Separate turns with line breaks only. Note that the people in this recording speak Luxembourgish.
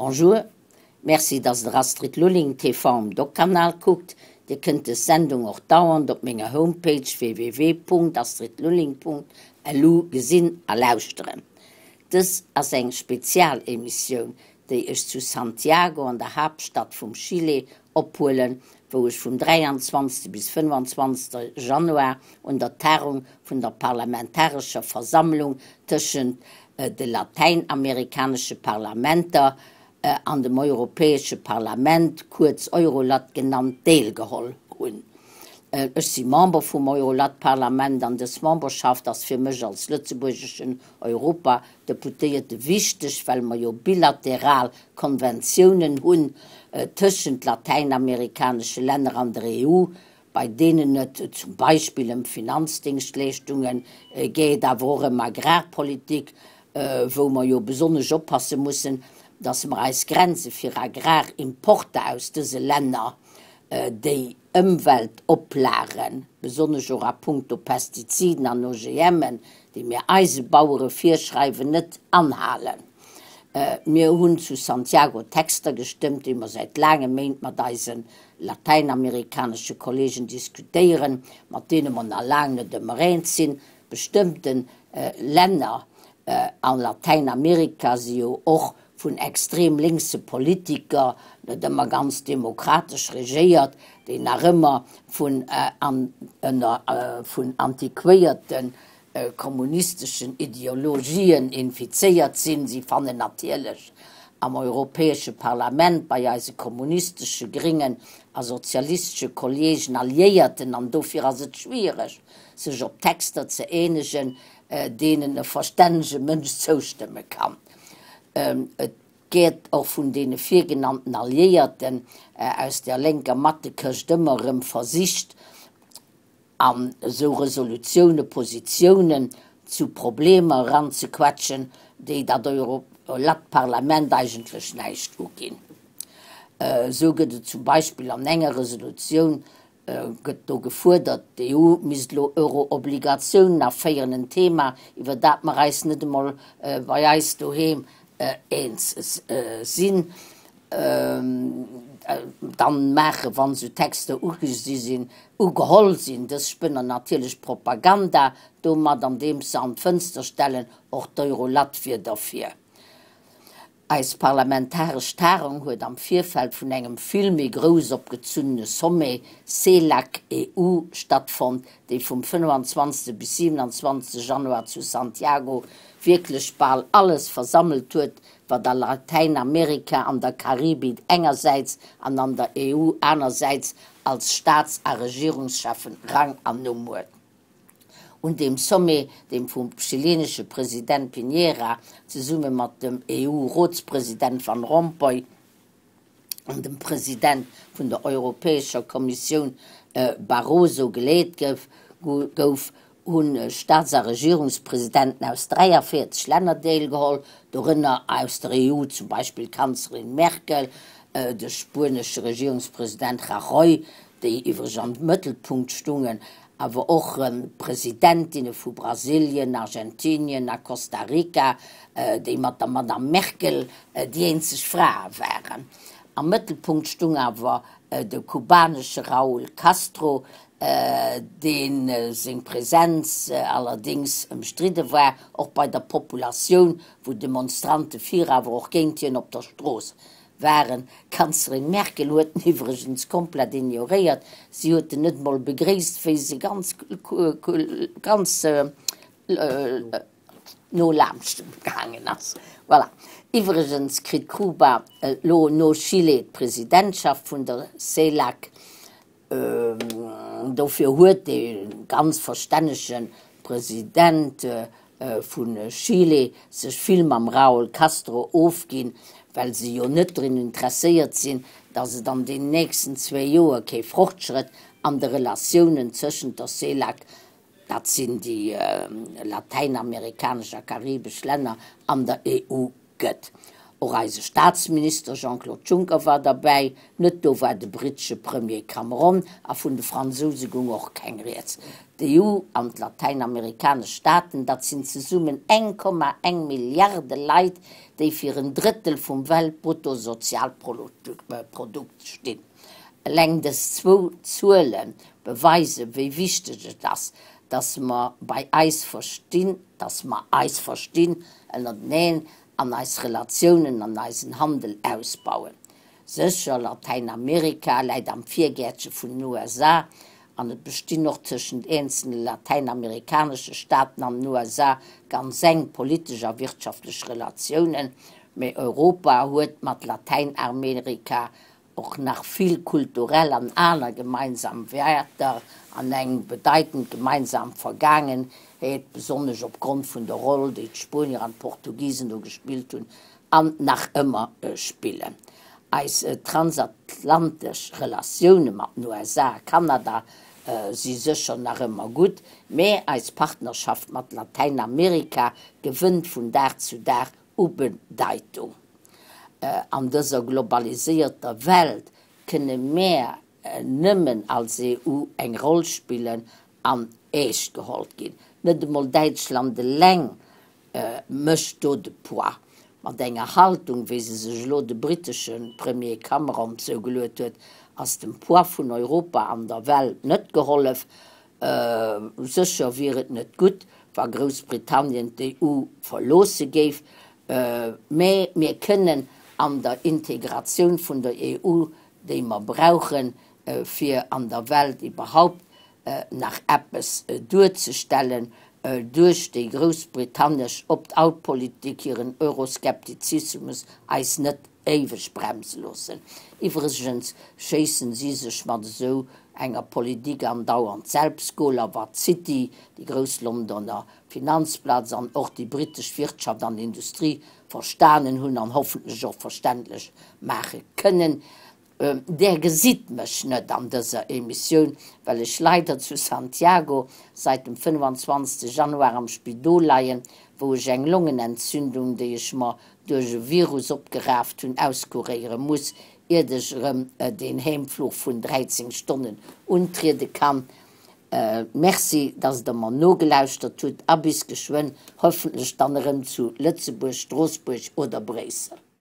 Bonjour, merci dass der Astrid Lulling TV um Doc-Kanal kuckt. Dir kënnt des Sendung och dauernd op menger Homepage www.astridlulling.lu gesinn a lauschteren. Dës ass eng Spezialemissioun, déi ech zu Santiago an der Haaptstadt vum Chile ophuelen, wou ech vum 23. bis 25. Januar un der Tagung vun der parlamentarescher Versammlung tëschent de latäinamerikanesche Parlamenter an dem Europäesche Parlament, kuerz Eurolat genannt, deelgeholl hunn. Ech si Member vum Eurolat-Parlament an dës Memberschaft ass fir mech als lëtzebuergeschen Europadeputéierte wichteg, well mer jo bilateral Konventiounen hunn tëschent latäinamerikanesche Länner an der EU, bei deenen et zum Beispill ëm Finanzdéngschtleeschtunge geet, awer och ëm Agrarpolitik, wou mer jo besonnesch oppasse mussen, dass mer eis Grenze fir Agrarimporter aus dëse Länner, déi Ëmweltoplagen, besonnesch och a puncto Pestiziden an OGMen, déi mir eise Bauere virschreiwen, net anhalen. Mir hunn zu Santiago Texter gestëmmt, déi mer säit laange Méint mat eise latäinamerikanesche Kollegen diskutéieren, mat deene mer nach laang net ëmmer eens sinn. Bestëmmte Länner a Latäinamerika si jo och vun extrem lénkse Politiker, net ëmmer ganz demokratesch regéiert, déi nach ëmmer vun vun antiquéierte kommunisteschen Ideologien infizéiert sinn. Si fannen natierlech am Europäesche Parlament bei eise kommunistesche, gréngen a sozialistesche Kolleegen Alliéierten an dofir ass et schwiereg, sech op Texter ze eenegen, deenen e verstännege Mënsch zoustëmme kann. Et gëtt och vun deene virgenannten Alliéierten aus der lénker Mattekëscht ëmmer erëm versicht, an esou Resolutioune Positiounen zu Problemer eranzequetschen, déi dat Eurolat-Parlament eigentlech näischt uginn. Esou gëtt et zum Beispill an enger Resolutioun gëtt do gefuerdert, d'EU misst elo Euro-Obligatiounen aféieren, en Thema, iwwer dat mer eis net emol bei eis doheem eens sinn. Dann maachen, wann esou Texter ugesi sinn, ugeholl sinn, dës Spënner natierlech Propaganda domat, andeems se an d'Fënster stellen, och d'Eurolat wier derfir. Eis parlamentaresch Tagung huet am Virfeld vun engem vill méi grouss opgezunnene Sommet CELAC-EU stattfonnt, dee vum 25. bis 27. Januar zu Santiago wierklech bal alles versammelt huet, wat a Latäinamerika, an der Karibik engersäits an an der EU anersäits als Staats a Regierungscheffen Rang an Numm huet. Un deem Sommet, deem vum chilenesche President Piñera zesumme mat dem EU-Rotspresident Van Rompuy an dem President vun der Europäescher Kommissioun Barroso geleet gouf, hu Staats a Regierungspresidenten aus 43 Länner deelgeholl, dorënner aus der EU zum Beispill d'Kanzlerin Merkel, de spuenesche Regierungspresident Rajoy, déi iwwreg am Mëttelpunkt stungen, awer och d'Presidentinne vu Brasilien, Argentinien a Costa Rica, déi mat der Madame Merkel déi eenzeg Frae waren. Am Mëttelpunkt stung awer de kubanesche Raúl Castro, dee seng Presenz allerdéngs ëmstridde war, och bei der Populatioun, wou Demonstrante fir awer och géint hien op der Strooss waren. D'Kanzlerin Merkel huet en iwwregens komplett ignoréiert, si huet en net mol begréisst, wéi se ganz ganz no laanscht em gaangen ass. Voilà. Iwwregens kritt Kuba elo no Chile d'Presidentschaft vun der CELAC. Dofir huet dee ganz verstännege President vu Chile sech vill mam Raúl Castro ofginn, well se jo net drun interesséiert sinn, datt et an den nächsten zwéi Joer kee Fortschrëtt an de Relatiounen tëschent der CELAC, dat sinn déi latäinamerikanesch a karibesch Länner, an der EU gëtt. Och eise Staatsminister Jean-Claude Juncker war derbäi. Net do war de brittesche Premier Cameron a vun de Fransouse goung och keng Rieds. D'EU an d'latäinamerikanesch Staaten, dat sinn zesummen 1,1 Milliarde Leit, déi fir en Drëttel vum Weltbruttosozialprodukt stinn. Eleng dës zwou Zuele beweisen, wéi wichteg et ass, dass mer bei eis verstinn, dass mer eis verstinn ënnerteneen an eis Relatiounen an eisen Handel ausbauen. Sécher, Latäinamerika läit am Virgäertche vun den USA an et bestinn och tëschent eenzele latäinamerikanesche Staaten an den USA ganz enk politesch a wirtschaftlech Relatiounen, mee Europa huet mat Latäinamerika och nach vill kulturell an aner gemeinsam Wäerter an eng bedeitend gemeinsam Vergaangenheet, besonnesch opgrond vun der Roll, déi d'Spuenier an d'Portugisen do gespillt hunn an nach ëmmer spillen. Eis transatlantesch Relatioune mat den USA a Kanada si sécher nach ëmmer gutt, mä eis Partnerschaft mat Latäinamerika gewënnt vun Dag zu Dag u Bedeitung. An dëser globaliséierter Welt kënne mär nëmmen als EU eng Roll spillen an eescht geholl ginn. Net emol Däitschland eleng mécht do de Poids. Mat enger Haltung, wéi se sech elo de brittesche Premier Cameron zougeluet huet, ass dem Poids vun Europa an der Welt net gehollef. Sécher wier et net gutt, wa Groussbritannien d'EU verloosse géif, mä mir kënnen an der Integratioun vun der EU, déi mer brauchen, fir an der Welt iwwerhaupt nach eppes duerzestellen, duerch déi groussbritannesch Opt-out-Politik, hiren Euroskeptizismus, eis net éiweg bremse loossen. Iwwregens schéissen si sech mat esou enger Politik andauernd Selbstgoler, wat d'City, déi grouss Londoner Finanzplaz, an och déi brittesch Wirtschaft an Industrie verstanen hunn an hoffentlech och verständlech maache kënnen. Där gesitt mech net an dëser Emissioun, well ech leider zu Santiago seit dem 25 Januar am Spidol leien, wou ech eng Longenentzündung, déi ech mer duerch e Virus opgeraaft hunn, auskuréiere muss, iert ech erëm deen Heemfluch vun 13 Stonnen untriede kann. Merci, dass der mer nogelauschtert hutt a bis geschwënn, hoffentlech dann erëm zu Lëtzebuerg, Stroossbuerg oder Bréissel.